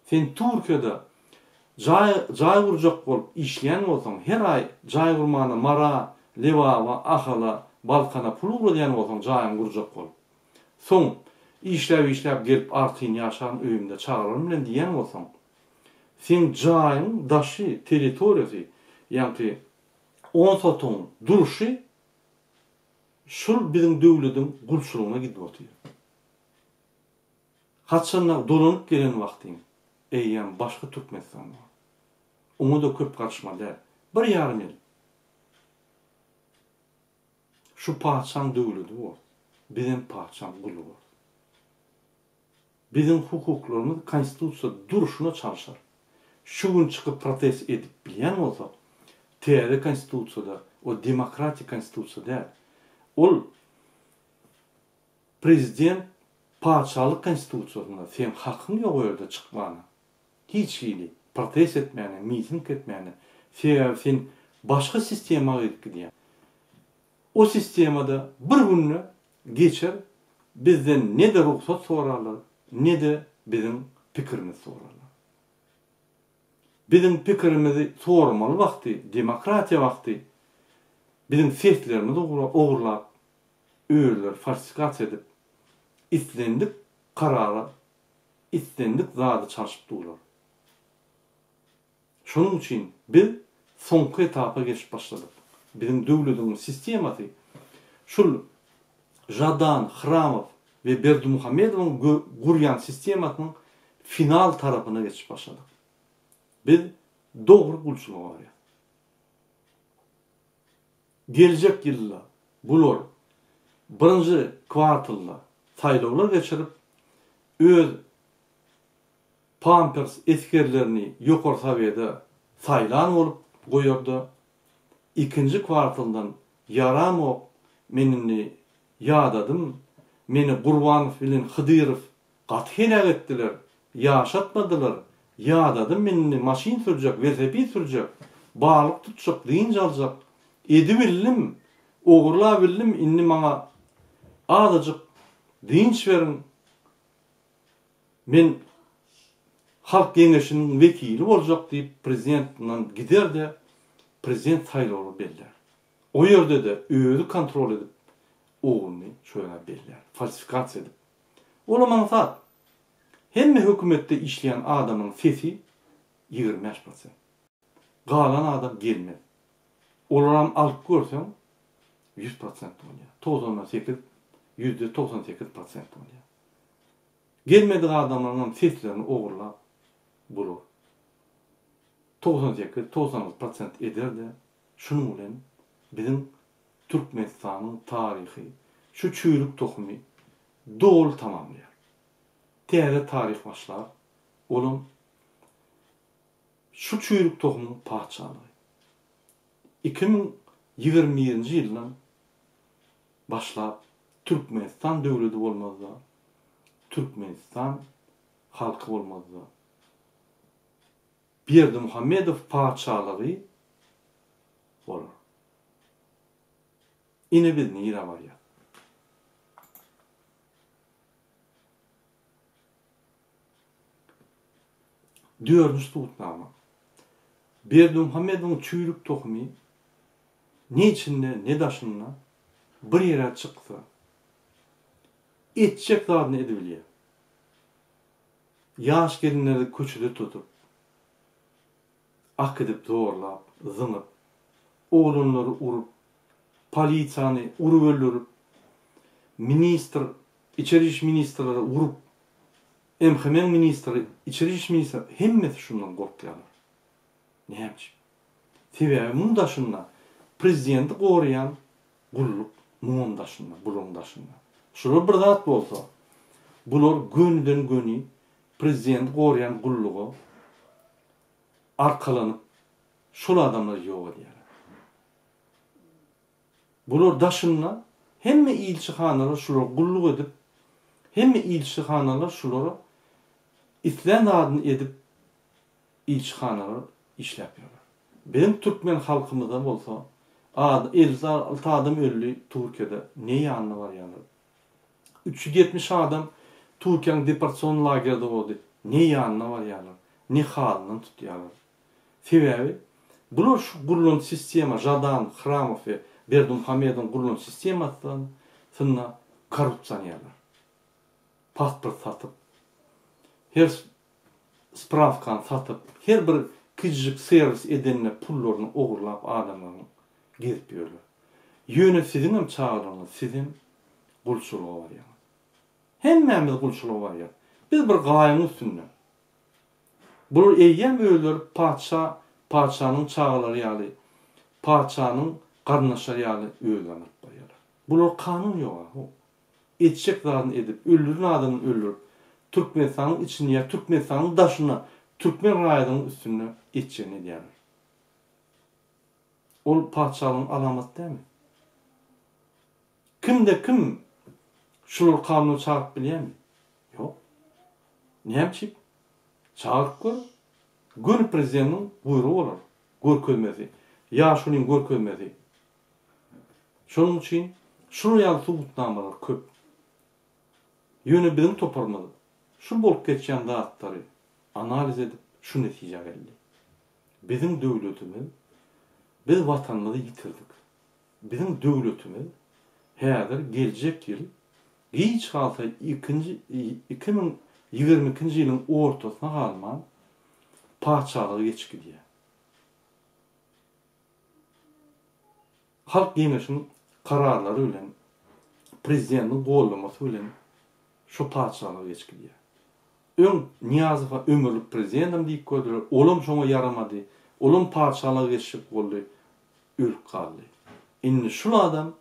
Sen Türkiýede jaý jaý gurjak bolup işleýän bolsaň, her aý jaý gurmana Mara, Lebaba, Ahala, Balkana pul ugradýan bolsaň jaýyňy gurjak bolup. Soň işläp-işläp gelip artyn ýaşaryn öýümde çagalarym bilen diýýän bolsaň, seň jaýyň daşy, territoriýasy, ýaňky on sotugyň durşy şul biziň döwlediň gulçulygyna gidip otyr. Haçanda dolanyp gelen wagtyň eýýäm başga Türkmenistan bar. Oňa-da köp garyşmaly däl. Bir ýarym ýyl. Şu patyşaň döwledi bor. Bizem patyşaň guly borus. Biziň hukuklarymyz konstitusiýa durşuna çalşar. Şu gün çykyp protest edip bilýän bolsak, täze konstitusiýada, o demokratik konstitusiýa däl. Ol prezident patyşalyk konstitusiýasynda seň hakyň ýok o ýerde çykmana. Hiç hili protest etmäne, miting etmäne. Sebäbi sen başga sistema girip gidýäň. O sistemada bir günde geçer, bizden ne-de rugsat sorarlar, ne-de biziň pikirimizi sorarlar. Biziň pikirimizi soramaly wagty, demokratiýa wagty biziň seslerimizi ogurlap, özleri falsifikasiýa edip, islendik karara, islendik zady çalşyp durlar. Şonuň üçin biz soňky etapa geçip başladyk. Biziň döwlediň sistemasy şul Žadan, Hramow we Berdimuhamedowyň gurýan sistemasynyň final tarapyna geçip başladyk. Biz dogry gulçulyga barýas. Geljek ýylda bular birinji kwartalda saýlawlar geçirip, öz Pampers esgerlerini Ýokary Sowede saýlan bolup goýarda, ikinji kwartaldan ýaramok, men indi ýadadym, meni Gurbanow bilen Hydyrow gaty heläk etdiler, ýaşatmadylar, ýadadym, men indi maşyn sürjek, welosiped sürjek, balyk tutjak, dynç aljak, edibildim, ogurlabildim, indi maňa azajyk dynç beriň, Men Halk Geňeşiniň wekili boljak diýip prezidentinden gider-de, prezident saýlawlary bellär. O ýerde-de özi kontrol edip ogluny şo ýere bellär. Falsifikasiýa edip. Olam aňsat. Hemme hökümetde işleýän adamyň sesi 25 prosent. Galan adam gelmez. Olaram alyp görseň 100 prosent bolýar. 98, %98 prosent bolýar. Gelmedik adamlaryňam seslerini ogurlap bular 98, 96 prosent eder-de şunuň bilen biziň Türkmenistanyň taryhy şu çüýrük tohumy doly tamamlaýar. Täze taryh başlar, olam şu çüýrük tohumyň patyşalygy. 2021-nji ýyldan başlap Türkmenistan döwledi bolmazda, Türkmenistan halky bolmazda, Berdimuhamedow patyşalygy bolar. Ine biz nirä barýas. Dördünji subutnama. Berdimuhamedowyň çüýrük tohumy ne içinde, ne daşynda bir ýere çyksa, etjek zadyny edibilýär. Ýaş gelinleri köçede tutup, akidip zorlap, zyňyp, oglanlary urup, polisiýany urup öldürip, ministr, içeri iş ministrleri urup, MHM-iň ministri, içeri iş ministri hemmesi şundan gorkýarlar. Näme üçin? Sebäbi muň daşynda prezidenti goraýan gulluk muňam daşynda, bularyň daşynda. Şular bir zat bolsa, bular gönüden-göni prezidenti goraýan gulluga arkalanyp şol adamlary ýok edýärler. Bular daşynda hemme ilçihanalar şulara gulluk edip, hemme ilçihanalar şulara islän zadyny edip ilçihanalar işläp ýörler. Biziň türkmen halkymyzda bolsa ad 56 adam öldi Türkiýede ne ýanyna barýarlar. 370 adam Türkiýäň deportasion lagerde boldy ne ýanyna barýarlar, ne halyndan tutýarlar. Sebäbi bular şu gurlan sistema Žadan, Hramow we Berdimuhamedowyň gurlan sistemasynda korrupsionerler. Pasport satyp, her sprawkany satyp, her bir kiçijik serwis edenine pullaryny ogurlap adamlaryň gezip ýörler. Ýöne siziňem çagalaryňyz sizem gulçulyga barýaňyz. Hemmämiz gulçulyga barýas. Biz bir gaýyň üstünde. Bular eýýäm özleri patyşa, patyşanyň çagalary ýaly, patyşanyň garyndaşlary ýaly özlerini alyp barýarlar. Bular kanun ýok-a. Etjek zadyny edip, öldüren adamyny öldürip, Türkmenistanyň içinde ýa Türkmenistanyň daşynda türkmen raýadynyň üstünde etjegini edýärler. Ol patyşalygyň alamaty dälmi? Kimde kim şulary kanuna çagyryp bilýärmi? Ýok. Näme üçin? Çagyryp gör. Göni prezidentiň buýrugy bolar, görkezmesi, ýaşulyň görkezmesi. Şonuň üçin şular ýaly subutnamalar köp. Ýöne biziň toparymyz şu bolup geçýän zatlary analiz edip şu netijä geldi. Biziň döwletimiz, biz Watanymyzy ýitirdik. Biziň döwletimiz häzir geljek ýyl giç galsa ikinji 2022-nji ýylyň ortasyna galman patyşalyga geçip gidýär. Halk Geňeşiň kararlary bilen, prezidentiň goldamasy bilen şo patyşalyga geçip gidýär. Öň Nyýazowa ömürlik prezidentam diýip gördüler, olam şoňa ýaramady, olam patyşalyga geçjek boldy, ölüp galdy. Indi şul adam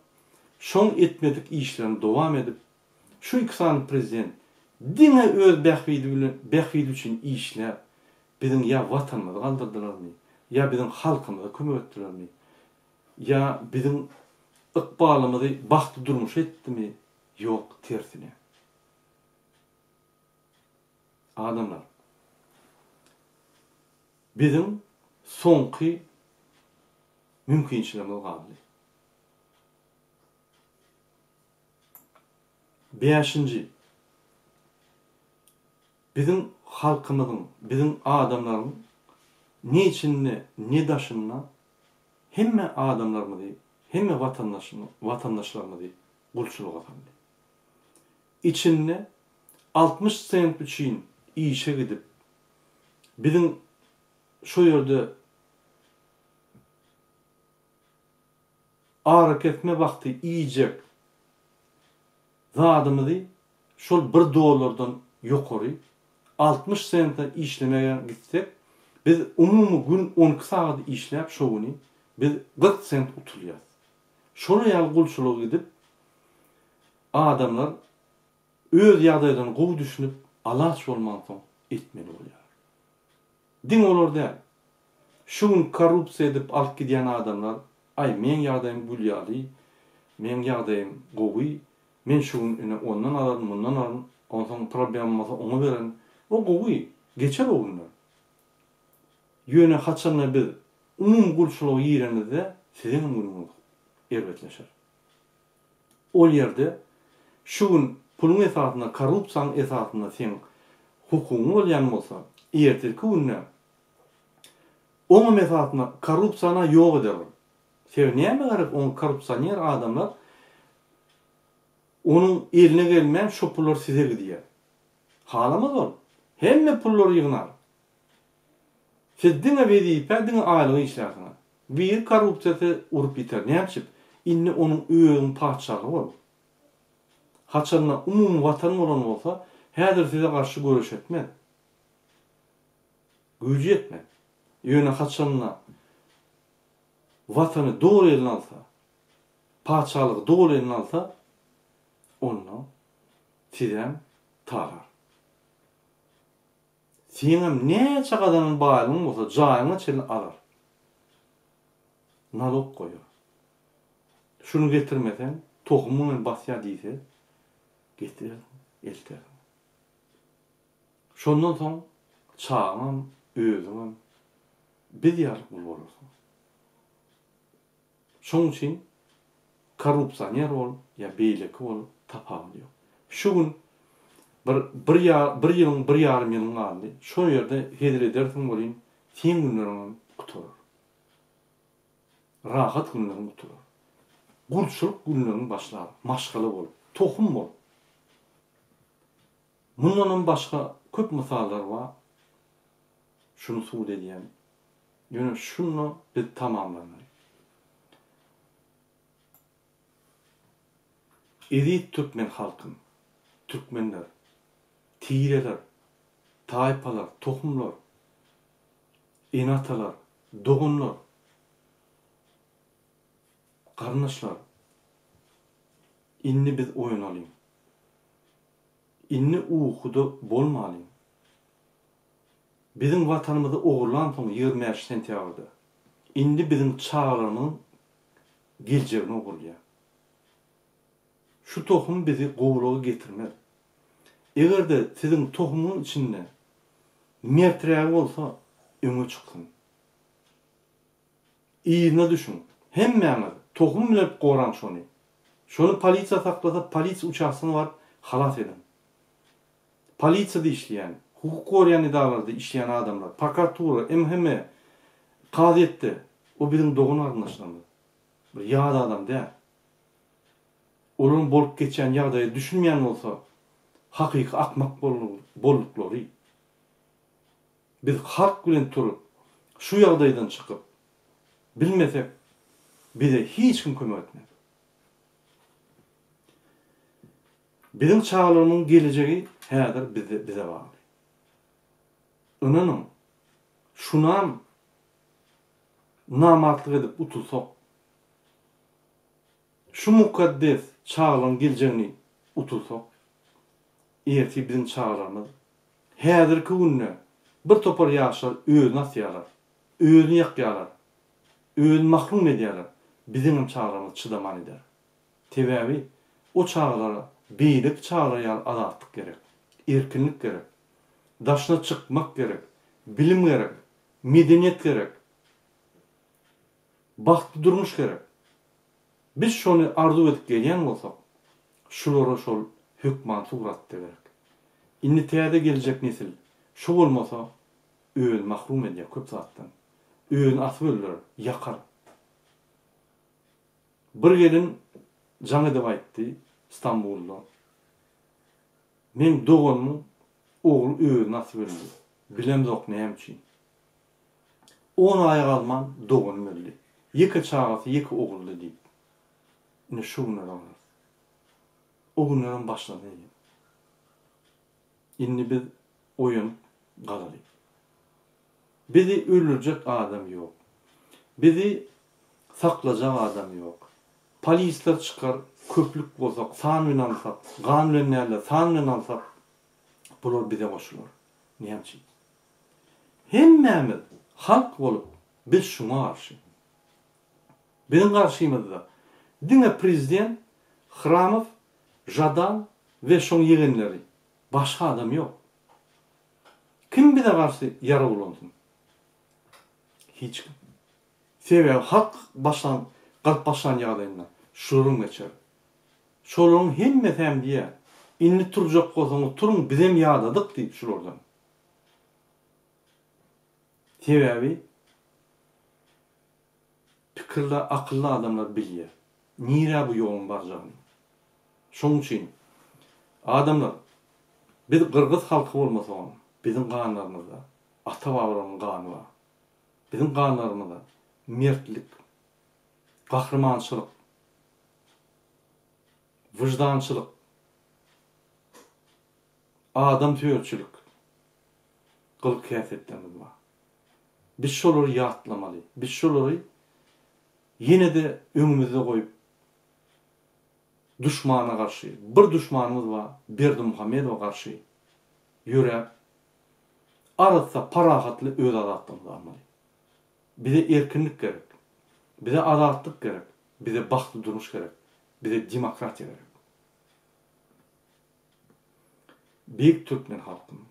şoň etmedik işlerini dowam edip, şu iki sany prezident diňe öz bähbidi bilen bähbidi üçin işläp, biziň ýa watanymyzy galdyrdylarmy, ýa biziň halkymyza kömek etdilermi, ýa biziň ykbalymyzy bagtly durmuş etdimi, ýok tersine. Adamlar, biziň soňky mümkinçiligimiz galdy. Bäşinji, biziň halkymyzyň, biziň adamlaryň ne içinde, ne daşynda. hemme adamlarymyzy, hemme watandaşlarymyzy gulçulyga saldy. Içinde 60 sent üçin işe gidip, biziň şo ýerde arakesme wagty iýjek zadymyzy şol bir dollardan ýokary 60 sente işlemege gitsek, biz umumy gün on iki sagat işläp şo güni biz 40 sent utulýas. Şolar ýaly gulçulyga gidip adamlar öz ýagdaýlaryna gowy düşünip alaç bolmansoň etmeli bolýar. Diňe olar däl. Şu gün korrupsiýa edip alyp gidýän adamlar aý meň ýagdaýym gül ýaly, meň ýagdaýym gowy, men şu gün ine ondan alaryn, mundan alaryn, onsoň problemam bolsa oňa bererin. O gowy, geçer o günler. Ýöne haçanda biz umumy gulçulyga girenimizde siziňem günüňiz erbetleşer. Ol ýerde şu gün puluň esasynda, korrupsiýanyň esasynda seň hukugyň bolýan bolsa, ertirki günde oňam esasynda korrupsiýany ýok eder ol. Sebäbi nämä gerek oňa korrupsioner adamlar onuň eline gelmän şo pullar size gidýär. Halamaz ol. Hemme pullary ýygnar. Siz diňe wezipä, diňe aýlyga işlärsiňiz. Biri korrupsiýa etse urup ýiter. Näme üçin? Indi onuň özüniň patyşalygy ol. Haçanda umumy watan bolan bolsa, häzir size garşy göreş etmez. Güýji ýetmez. Ýöne haçanda watany doly eline alsa, patyşalygy doly eline alsa, onda sizem talar. Seňem näçe gazanan baýlygyň bolsa jaýyňa çenli alar. Nalog goýar. Şuny getirmeseň tohumyň hem basýar diýse getirersiň, eltersiň. Şondan soň çagaňam, özüňem biz ýaly gul bolarsyň. Şoň üçin korrupsioner bol ýa beýleki bol tapawudy ýok. Şu gün bir bir ýa bir ýylyň bir ýarym ýylyň galdy. Şo ýerde hezil edersiň welin seň günleriňem gutarar. Rahat günleriň gutarar. Gulçulyk günleriň başlar, maşgala bolup, tohum bolup. Mundanam başga köp mysallar bar. Şuny subut edýän. Ýöne şunda biz tamamlanaly. Eziz türkmen halkym, türkmenler, tireler, taýpalar, tohumlar, ene-atalar, doganlar, garyndaşlar, indi biz oýanalyň. Indi ukuda bolmalyň. Biziň watanymyzy ogurlansoň 25 sentýabrda. Indi biziň çagalarymyzyň geljegini ogurlaýar. Şu tohum bizi gowulyga getirmez. Eger-de siziň tohumyň içinde merträgi bolsa öňe çyksyn. Yzyna düşüň. Hemmäňiz tohum bilen goraň şony. Şony polisiýa saklasa polisiýa uçastgyna baryp halas ediň. Polisiýada işleýän, hukuk goraýan edaralarda işleýän adamlar, prokuratura, MHM, kazyýetde, o biziň dogan-garyndaşlarymyz. Bir ýat adam däl. Olaryň bolup geçýän ýagdaýa düşünmeýän bolsa, hakyky akmak bolduklary. Biz halk bilen turup, şu ýagdaýdan çykyp bilmesek, bize hiç kim kömek etmez. Biziň çagalarymyzyň gelejegi häzir bizde bize bagly. Ynanyň, şunam namartlyk edip utulsak, şu mukaddes çagalaryň geljegini utulsak, ertir biziň çagalarymyz häzirki günde bir topar ýaşlar özüni asýarlar, özüni ýakýarlar, özüni mahrum edýärler, biziňem çagalarymyz çydaman eder. Sebäbi o çagalara beýleki çagalar ýaly azatlyk gerek, erkinlik gerek, daşyna çykmak gerek, bilim gerek, medeniýet gerek, bagtly durmuş gerek. Biz şony arzuw edip gelýän bolsak, şulara şol hökman suratda gerek. Indi täze geljek nesil şu bolmasa özüni mahrum edýär köp zatdan. Özüni asyp öldürer, ýakar. Bir gelin jaň edip aýtdy Stambulda. Meň doganymyň ogly özüni asyp öldi. Bilemzok näme üçin. On aýa galman doganym öldi. Ýeke çagasy ýeke oguldy diýip. Ine şu günlere galarys. O günlerem başlandy eýýäm. Indi biz oýanyp galaly. Bizi öldürjek adam ýok. Bizi saklajak adam ýok. Polisler çykar, köplük bolsak, san bilen alsak, gan bilen däl-de, san bilen alsak, bular bize goşular. Näme üçin? Hemmämiz halk bolup biz şuňa garşy. Biziň garşymyzda diňe prezident Hramow, Žadan we şoň ýegenleri, başga adam ýok. Kim bize garşy ýarag ulansyn? Hiç kim. Sebäbi halk başlan galyp başlan ýagdaýynda şularyň geçer. Şolaryň hemmesäm diýýär, indi turjak bolsaňyz turuň bizem ýadadyk diýip şulardan. Sebäbi pikirli akylly adamlar bilýär nirä bu ýoluň barjagyny. Şoň üçin adamlar biz gyrgyz halky bolmasagam biziň ganlarymyzda ata babalarymyzyň gany bar. Biziň ganlarymyzda mertlik, gahrymançylyk, wyždançylyk, adamsöýerçilik gylyk-häsiýetlerimiz bar. Biz şolary ýatlamaly. Biz şolary ýene-de öňümizde goýup, duşmana garşy, bir duşmanymyz bar, Berdimuhamedowa garşy ýöräp, arassa, parahatly öz azatlygymyzy almaly. Bize erkinlik gerek. Bize azatlyk gerek. Bize bagtly durmuş gerek. Bize demokratiýa gerek. Beýik türkmen halkym.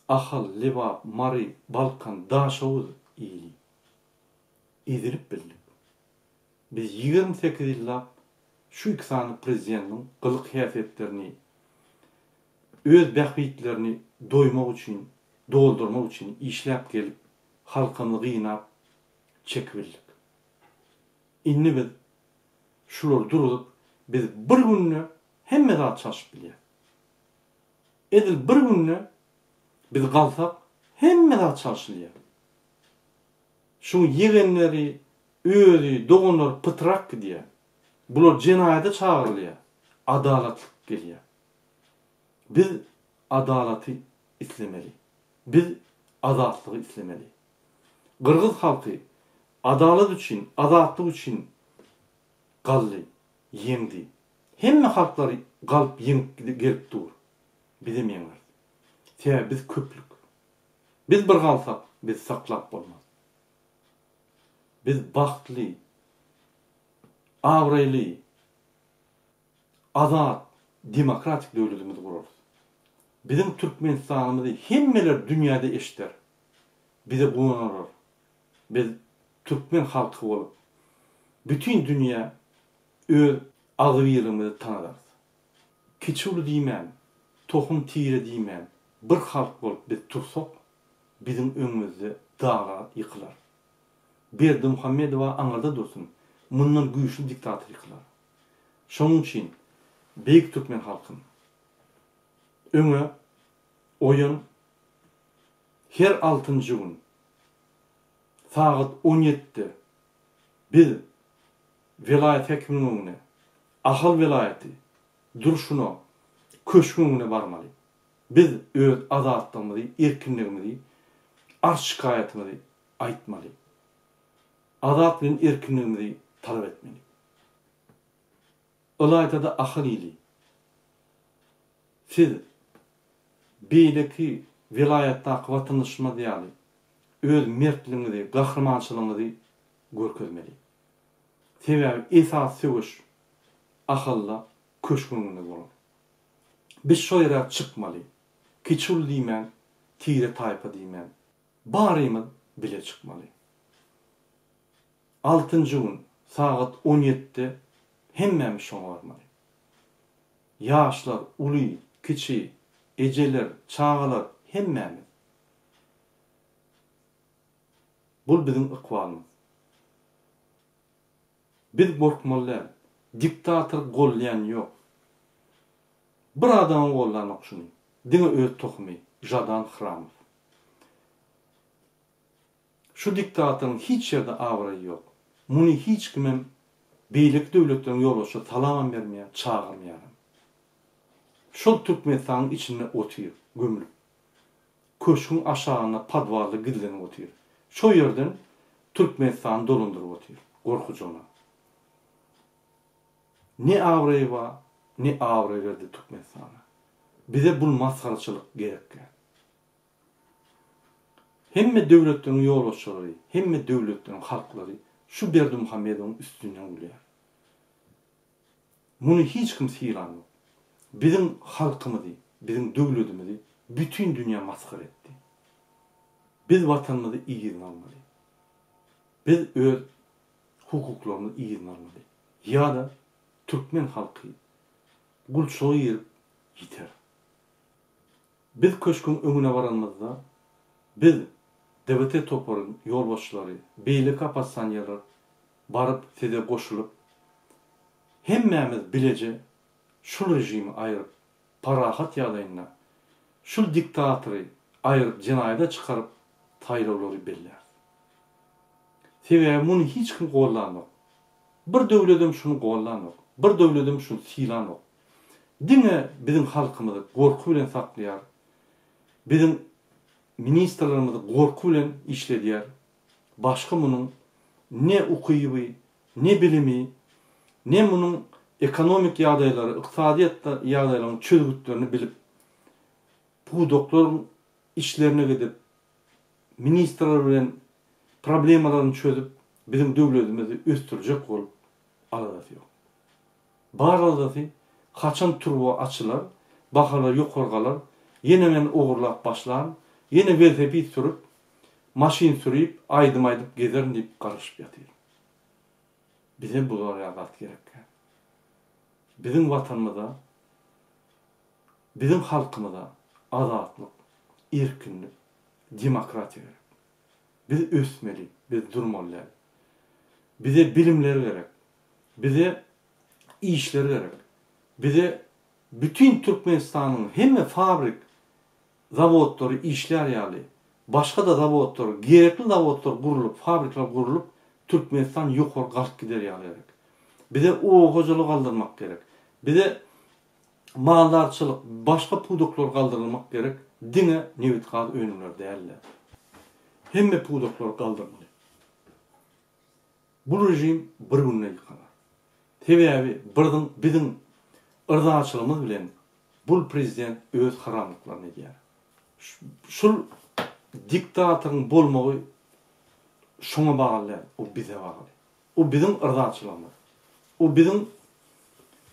Ahal, Lebap, Mary, Balkan, Daşoguz ili. Ezilip bildik. Biz 28 ýyllap şu iki sany prezidentiň gylyk-häsiýetlerini, öz bähbitlerini doýmak üçin, doldurmak üçin işläp gelip, halkymyzy gynap, çekibildik. Indi biz şulary duruzyp, biz bir günde hemme zat çalşyp bilýäs. Edil bir günde biz galsak, hemme zat çalşylýar. Şuň ýegenleri, özi, doganlary pytrak gidýär. Bular jenaýata çagyrylýar. Adalatlyk gelýär. Biz adalaty islemeli. Biz azatlygy islemeli. Gyrgyz halky adalat üçin, azatlyk üçin galdy, ýeňdi. Hemme halklar galyp ýeňip gelip dur. Bizem ýeňeris. Sebäbi biz köplük. Biz bir galsak, bizi saklap bolmaz. Biz bagtly, abraýly, azat, demokratik döwletimizi gurarys. Biziň Türkmenistanymyzy hemmeler dünýäde eşider. Bize guwanarlar. Biz türkmen halky bolup, bütin dünýä öz agzybirligimizi tanadarys. Kiçi-uly diýmän, tohum-tire diýmän, bir halk bolup biz tursak, biziň öňümizde daglar ýykylar. Berdimuhamedowa aňyrda dursun, mundan güýçli diktator ýykylar. Şonuň üçin, beýik türkmen halkym, öňe, oýan, her altynjy gün, sagat on ýedide biz welaýat häkiminiň öňüne, Ahal welaýaty, durşuna, köşgüň öňüne barmaly. Biz öz azatlygymyzy, erkinligimizi, arz-şikaýatymyzy aýtmaly. Azat bilen erkinligimizi talap etmeli. Ylaýta-da Ahal ili, siz beýleki welaýatdaky watandaşymyz ýaly öz mertligiňizi, gahrymançylygyňyzy görkezmeli. Sebäbi esasy söweş Ahalda köşgüň öňünde bolar. Biz şo ýere çykmaly. Kiçi-uly diýmän, tire-taýpa diýmän, barymyz bile çykmaly. Altynjy gün sagat on ýedide hemmämiz şoňa barmaly. Ýaşlar, uly, kiçi, ejeler, çagalar hemmämiz. Bul biziň ykbalymyz. Biz gorkmaly däl. Diktator gollaýan ýok. Bir adamam gollanok şuny. Diňe öz tohumy Žadan Hramow. Şu diktatoryň hiç ýerde abraýy ýok. Muny hiç kimem beýleki döwletleriň ýolbaşçysy salamam bermeýär, çagyrmaýaram. Şol Türkmenistanyň içinde otyr, gömülip. Köşgüň aşagynda podwalda gizlenip otyr. Şo ýerden Türkmenistany dolandyryp otyr, gorkujygyna. Ne abraýy bar, ne abraý berdi Türkmenistana. Bize bul masgaraçylyk gerekgä. Hemme döwletleriň ýolbaşçylary, hemme döwletleriň halklary şu Berdimuhamedowyň üstünden gülýär. Muny hiç kim sylanok. Biziň halkymyzy, biziň döwletimizi bütin dünýä masgara etdi. Biz watanymyzy yzyna almaly. Biz öz hukuklarymyzy yzyna almaly. Ýa-da türkmen halky gulçulyga girip ýiter. Biz köşgüň öňüne baranymyzda, biz, DWT toparyň ýolbaşçylary, beýleki oppozisionerler baryp size goşulyp, hemmämiz bileje şul režimi aýryp, parahat ýagdaýynda şul diktatory aýryp jenaýada çykaryp saýlawlary belläris. Sebäbi muny hiç kim gollanok. Bir döwledem şuny gollanok. Bir döwledem şuny sylanok. Diňe biziň halkymyzy gorky bilen saklaýar. Biziň ministrlerimizi gorky bilen işledýär. Başga munuň ne ukyby, ne bilimi, ne munuň ekonomik ýagdaýlary, ykdysadyýet ýagdaýlaryň çözgütlerini bilip, pudaklaryň içlerine gidip, ministrler bilen problemalaryny çözüp, biziň döwletimizi ösdürjek bolup aladasy ýok. Bar aladasy, haçan turba açylar, bahalar ýokary galar, ýene men ogurlap başlaryn, ýene welosiped sürüp, maşyn sürüp, aýdym aýdyp gezerin diýip garaşyp ýatyr. Bize bular ýaly zat gerekkä. Biziň Watanymyza, biziň halkymyza azatlyk, erkinlik, demokratiýa gerek. Biz ösmeli, biz durmaly däl. Bize bilimler gerek. Bize işler gerek. Bize bütin Türkmenistanyň hemme fabrik, zawodlary işlär ýaly, başga-da zawodlar, gerekli zawodlar gurlup, fabrikler gurlup, Türkmenistan ýokary galyp gider ýaly gerek. Bize oba hojalygy galdyrmak gerek. Bize maldarçylyk, başga pudaklar galdyrylmak gerek, diňe nebit-gaz önümleri däl-de. Hemme pudaklary galdyrmaly. Bu režim bir günde ýykylar. Sebäbi birziň biziň yrzaçylygymyz bilen bul prezident öz haramlyklaryny edýär. Şul diktatoryň bolmagy şoňa bagly däl, o bize bagly. O biziň yrzaçylygymyz. O biziň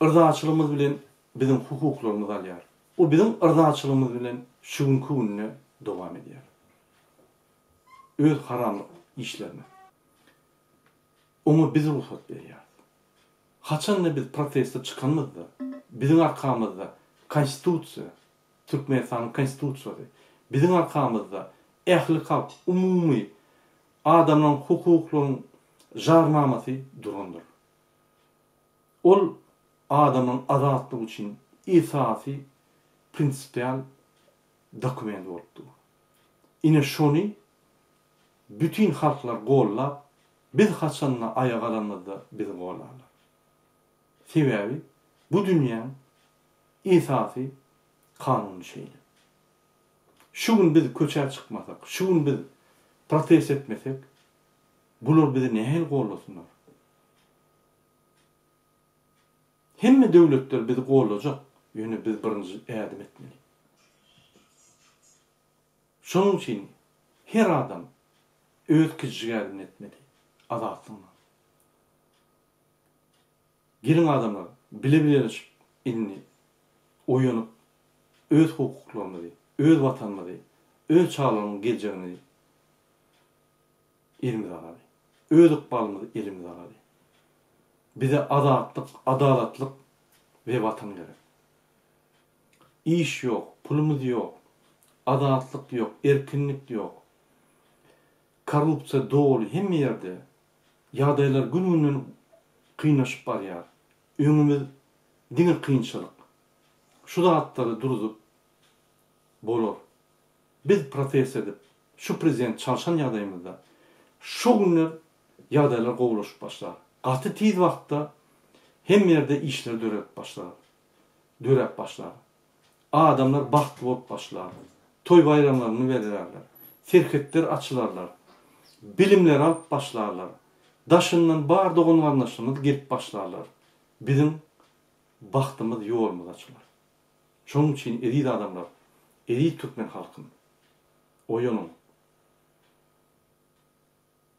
yrzaçylygymyz bilen biziň hukuklarymyzy alýar. O biziň yrzaçylygymyz bilen şu günki günde dowam edýär. Öz haramlyk işlerine. Oňa biz rugsat berýäris. Haçanda biz proteste çykanymyzda, biziň arkamyzda Konstitusiýa, Türkmenistanyň Konstitusiýasy, biziň arkamyzda ähli halk, umumy adamlaryň hukuklaryň jarnamasy durandyr. Ol adamlaryň azatlygy üçin esasy prinsipial dokument bolup dur. Ine şony bütin halklar gollap, biz haçanda aýaga galanymyzda bizi gollarlar. Sebäbi bu dünýäň esasy kanuny şeýle. Şu gün biz köçä çykmasak, şu gün biz protest etmesek, bular bizi nähili gollasynlar? Hemme döwletler bizi gollajak, ýöne biz birinji ädim etmeli. Şonuň üçin her adam öz kiçijik ädimini etmeli azatlygyna. Geliň adamlar bile bileleşip indi oýanyp öz hukuklarymyzy, öz watanymyzy, öz çagalarymyzyň geljegini elimize alaly. Öz ykbalymyzy elimize alaly. Bize azatlyk, adalatlyk we watan gerek. Iş ýok, pulumyz ýok, azatlyk ýok, erkinlik ýok. Korrupsiýa doly hemme ýerde. Ýagdaýlar gün-günden. Kynlaşyp barýar. Öňümiz diňe kynçylyk. Şu zatlary duruzyp bolar. Biz protest edip, şu prezident çalşan ýagdaýymyzda, şo günler ýagdaýlar gowulaşyp başlar. Gaty tiz wagtda hemme ýerde işler dörep başlar. Döräp başlar. Adamlar bagtly bolup başlar. Toý-baýramlaryny bererler. Serhetler açylarlar. Bilimleri alyp başlarlar. Daşyndan bar dogan-garyndaşlarymyz gelip başlarlar. Biziň bagtymyz, ýolumyz açylar. Şonuň üçin eziz adamlar, eziz türkmen halkym, oýanyň.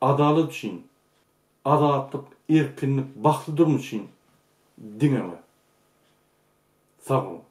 Adalat üçin, azatlyk, erkinlik, bagtly durmuş üçin diňe we. Sag boluň.